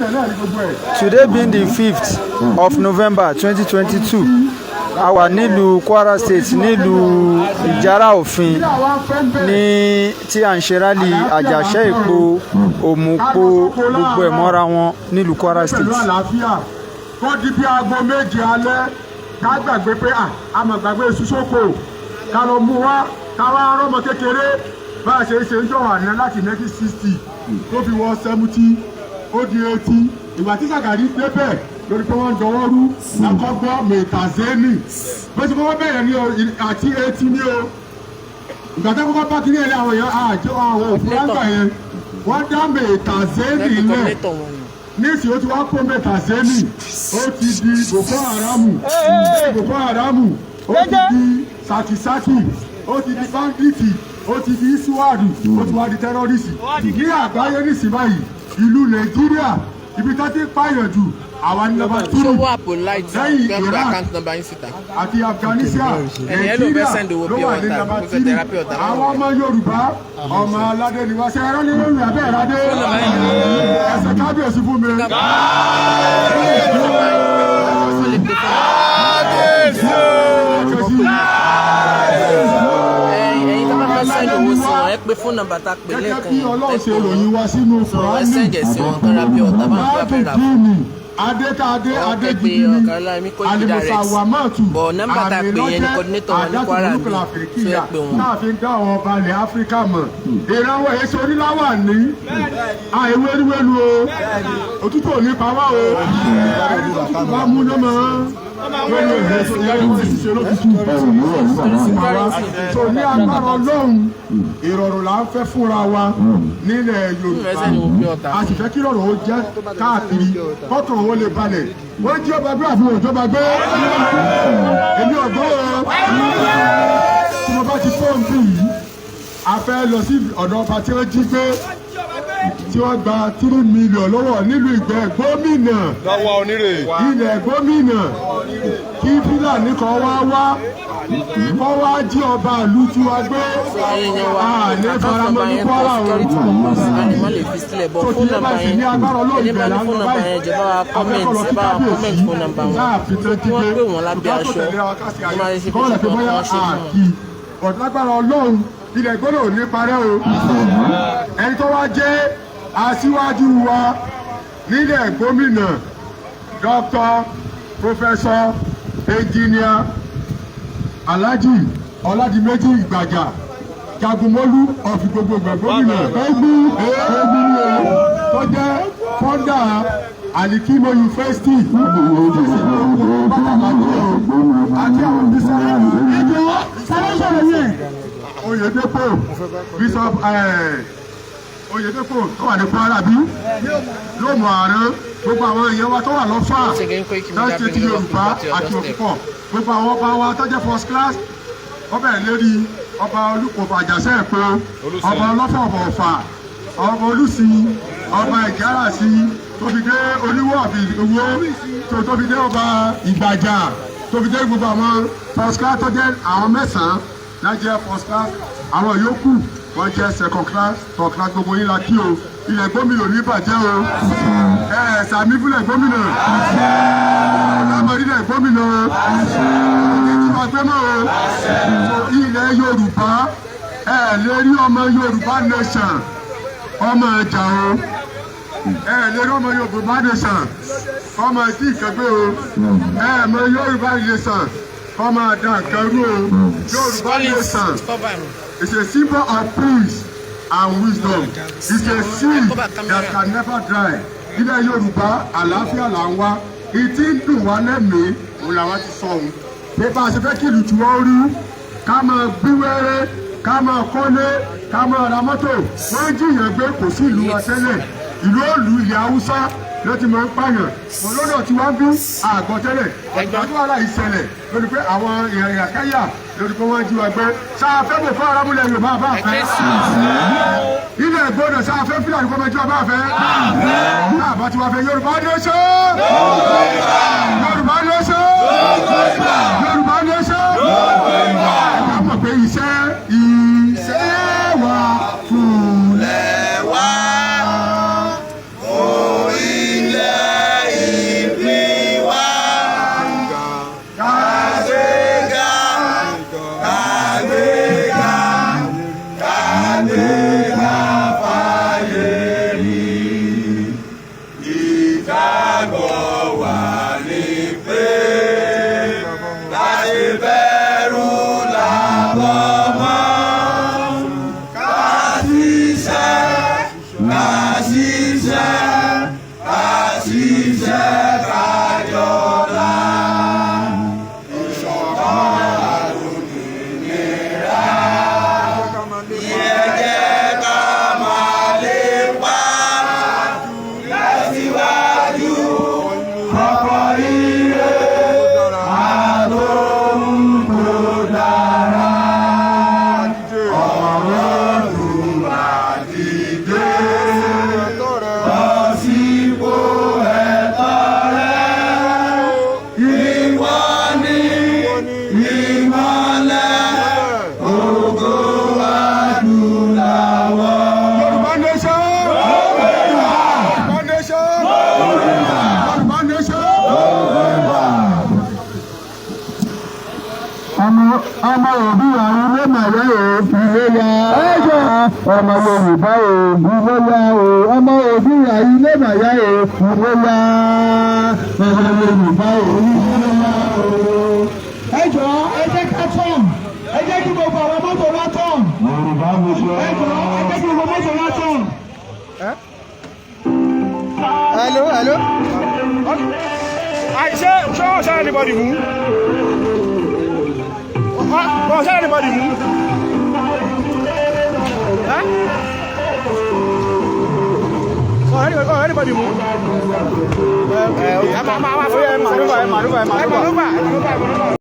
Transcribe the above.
Ìmúṣẹ náà ní gbogbo ẹ̀. Today being the 5th of November 2022, a wà nílùú Kwara State, nílùú Ìjàrá Òfin, Kí làwa fẹ́ ń bẹ̀? ní tí à ń ṣe rally Àjàṣẹ́ Ìpo, Òmùpó, gbogbo ẹ̀ mọ́ra wọn nílùú Kwara Pẹ̀lú State. àlàáfíà, kó di bí aago 7 alẹ́, ká gbàgbé pé à mọ̀ gbàgbé sọ́kò, ká lọ mú wá, ká wá rọ́mọ kékeré bá a ṣe é ṣe ń jọ àná láti 1960 tó fi wọ 70, ó di 80. Ìgbà tí Ṣàgàrí débẹ̀ lórí pé wọ́n ń dọwọ́ rú akọ́gbọ́ mẹ̀tàzẹ́nì bó ti kọ́kọ́ bẹ̀rẹ̀ ní o àti 80 ní o. Ìgbà tó kọ́kọ́ bá kiri ẹ̀rẹ́ àwọn èèyàn àjọ àwọn òfurufú yẹn, wọ́n dá mẹ̀tàzẹ́nì lẹ̀. Nísìnyí, ó ti wá kó mẹ̀tàzẹ́nì, ó ti di Boko Haram. Boko Haram, ó ti di sakisaki, ó ti di bandit, ó ti di iswad, ó ti wá di terrorist ní àgbáyé. Nísìnyí báyìí, ìlú Nàìjíríà, ibi tó ti pààyàn jù, àwa ní number 3 Ṣówó àpò light lẹ́yìn fẹ́ pé Iraq account number yín síta. àti Afghanistan. Ẹni ẹ ló fẹ́ Nàìjíríà send owó ló pure wà ní water, number mo fẹ́ 3. tẹ̀ra pure water. Àwọn ọmọ Yorùbá, ọmọ aládé ni wá. Ṣe ẹ̀rọ ní lórí abẹ́ ìrádé ẹsẹ̀ kábíyèsí fún mi. Wọ́n lè pè fún ẹ̀yin tó bá fẹ́ send owó sí wọn, ẹ pé phone number tá a pè Gẹ́gẹ́ lẹ́ẹ̀kan bí yẹn, ẹ Ọlọ́run ṣe pè wọ́n. ròyìn wá sínú So ẹ Kùránì, send ẹ̀ sí wọn kán ra pure water bá ń fẹ́ fẹ́ rà fún. Dìínì adétadé Wọ́n adé kẹ́ pé gidi ni Ọ̀kànlámi Koiki Direct. alimusawamatu. But nọ́mbà tá a pè yẹn ni coordinator wọn ní Kwara bí, so ẹ pè wọ́n. Náà fi ń dá àwọn ọba ilẹ̀ Áfíríkà mọ̀. Ìrànwọ́ èso oníláwà ní àìwéríwélu o, òtútù ò ní pa wá o. Ẹni tó tútù bá mú ló mọ̀ wẹ́nu ìṣe lótútù pa wá. So ní agbára Ọlọ́run, ìrọ̀rùn là ń fẹ́ fúnra wa nílẹ̀ Yorùbá. Ẹ send owó pure water. A sì fẹ́ kí ìrọ̀rùn ó jẹ́ káàkiri, kọ́kàn ó lè balẹ̀. Wọ́n jí ọba gbé àfihàn ìjọba gbé, èmi ọ̀gbọ́n o. Tí mo bá ti fóònù bí yìí, a fẹ́ lọ sí ọ̀dọ̀ ọba tí wọ́n jí gbé, tí wọ́n gba 3 million lọ́wọ́ nílùú Ìgbẹ́ gómìnà Lọ́wọ́ onírè. Ilẹ̀ gómìnà, kí Fúlàní kan wá wá kọ́ wá jí ọba ìlú tiwa gbé, Ẹ̀yin yẹn wa, àlẹ́ account faramọ́ number ní yẹn for Kwara o. security purpose, a lè má lè fi sílẹ̀, but Tó ti phone yé number báyìí, yẹn, ní agbára Ọlọ́run, ẹni bá ìbẹ̀rẹ̀ ní là ń phone lọ number báyìí. yẹn, jẹ́ bá wa comment, ẹ bá wa comment phone number wọn. Kí wọ́n pè wọ́n lábẹ́ aṣọ, wọ́n máa ṣe fi Kọ́ọ̀lù ṣe pé bóyá wọ́n ṣe fún wọn. àkì ọ̀dọ́gbára Ọlọ́run, ilẹ̀ gbọ́dọ̀ ò ní parẹ́ o. Ẹni tó wá jẹ́ aṣíwájú wa nílẹ̀ gómìnà, Dr. Professor Engineer Alhaji Ọládìméjì Ìgbàjà, Jagunmólú of gbogbo ìgbà gómìnà, ẹgbẹ́ ẹgbẹ́ ni o, tó jẹ́ founder Alikimo University, àti àwọn bísọ̀ Oyèdèpọ̀, Bishop Oyèdèpọ̀ tó wà ní Kwara bí yóò mọ àárẹ̀ gbogbo àwọn èèyàn wa tó wà lọ́fà tó ṣe ti Yorùbá àti òkúpọ̀, gbogbo àwọn ọba wa tó jẹ́ first class, wọ́n bẹ̀rẹ̀ lérí ọba Olùkọ́ Àjàṣẹ́ Ẹ̀kọ́, ọba Ọlọ́fọ̀ Ọ̀fà, ọba Olùsí, ọba Ìjárasí, tó fi dé Oníwọ̀ Owó, tó fi dé ọba Ìgbàjà, tó fi dé gbogbo àwọn first class tó jẹ́ àwọn mẹ́sàn-án lájẹ́ first class. Àwọn yòókù wọ́n jẹ́ second class, third class. Gbogbo yín la kí o. Ilẹ̀ gómìnà ò ní bàjẹ́ o. Ẹ sàmí fúnlẹ̀ gómìnà ọ̀làmọ̀rílẹ̀ gómìnà tí wọ́n gbé mọ́ o. Ilẹ̀ Yorùbá, ẹ lè rí ọmọ Yorùbá nation ọmọ ẹja o. Ẹ lè rí ọmọ Yorùbá nation ọmọ tí ìkẹgbẹ́ o. Ẹ mọ Yorùbá nation ọmọ àdá nǹkan rú o. Yorùbá nation is a symbol of peace and wisdom. It's a seed that can never dry. Ilẹ̀ Yorùbá, àlàáfíà là ń wá. Ìtí ń dùn wá lẹ́mìí òun làwa ti sọ òun pé bá a ṣe fẹ́ kí ìlú tí wọ́n rí, ká máa bí wẹ́rẹ́, ká máa kọ́lé, ká máa ra mọ́tò. Wọ́n jìyàn gbé, kò sí ìlú wa tẹ́lẹ̀. Ìlú òlù ilẹ̀ Haúsá ló ti máa ń pààyàn kò lọ́dọ̀ tí wọ́n bí àgọ́ tẹ́lẹ̀. Ìgbà tó wàhálà yìí ṣẹlẹ̀ lórí pé àwọn èèyàn kẹ́yà lórí pé wọ́n jí wa gbé, sáà fẹ́ bò fún arábúlẹ̀ Yorùbá bá fẹ́ ilẹ̀ gbọ́dọ̀, sáà fẹ́ Fúlàní kọ́ máa jí wa bá fẹ́ náà bá ti wá fẹ́. Yorùbá nation, Yorùbá nation, Yorùbá nation. Ká mọ̀ pé iṣẹ́ iṣẹ́ wa fúnlẹ̀ wá. Ìgbàgbọ́ wa ni pé ká ṣe bẹ̀rù làbọ̀ mọ́, ká ṣiṣẹ́, ká ṣiṣẹ́, ká ṣiṣẹ́, ká jọlá. Ìṣọ̀kan àtòmìnira ìyẹn jẹ́ ká máa lépa lọ́síwájú ọkọ̀ ire àtòhun tó dára. Ọ̀rọ̀ dìde lọ sípò ẹ̀tọ́ rẹ. Ìwọ ni ìmọ́lẹ̀ ògo adúláwọ̀. Yorùbá nation. Yorùbá nation. Yorùbá nation. Ọmọ ọmọ òbí àwọn ilé màwé o, ilé ya ọmọ Yorùbá o, ilé ya o. Ọmọ òbí àwọn ilé màwé o, ilé ya ọmọ Yorùbá o, ilé ya o. Ẹ jọ̀ọ́, ẹ jẹ́ ká tọ̀n. Ẹ jẹ́ kí gbogbo àwọn mọ́tò wa tọ̀n. Yorùbá nation. Ẹ jọ̀ọ́, ẹ jẹ́ kí gbogbo mọ́tò wa tọ̀n. Hello, hello. Ṣé wọ́n ṣe anybody mú? Wọ́n ṣe anybody mú? Ẹ́? Wọ́n anybody mú? Ẹ máa máa fún Ó yá, ẹ maneuver, ẹ maneuver, ẹ ẹ maneuver. maneuver, ẹ maneuver, ẹ maneuver.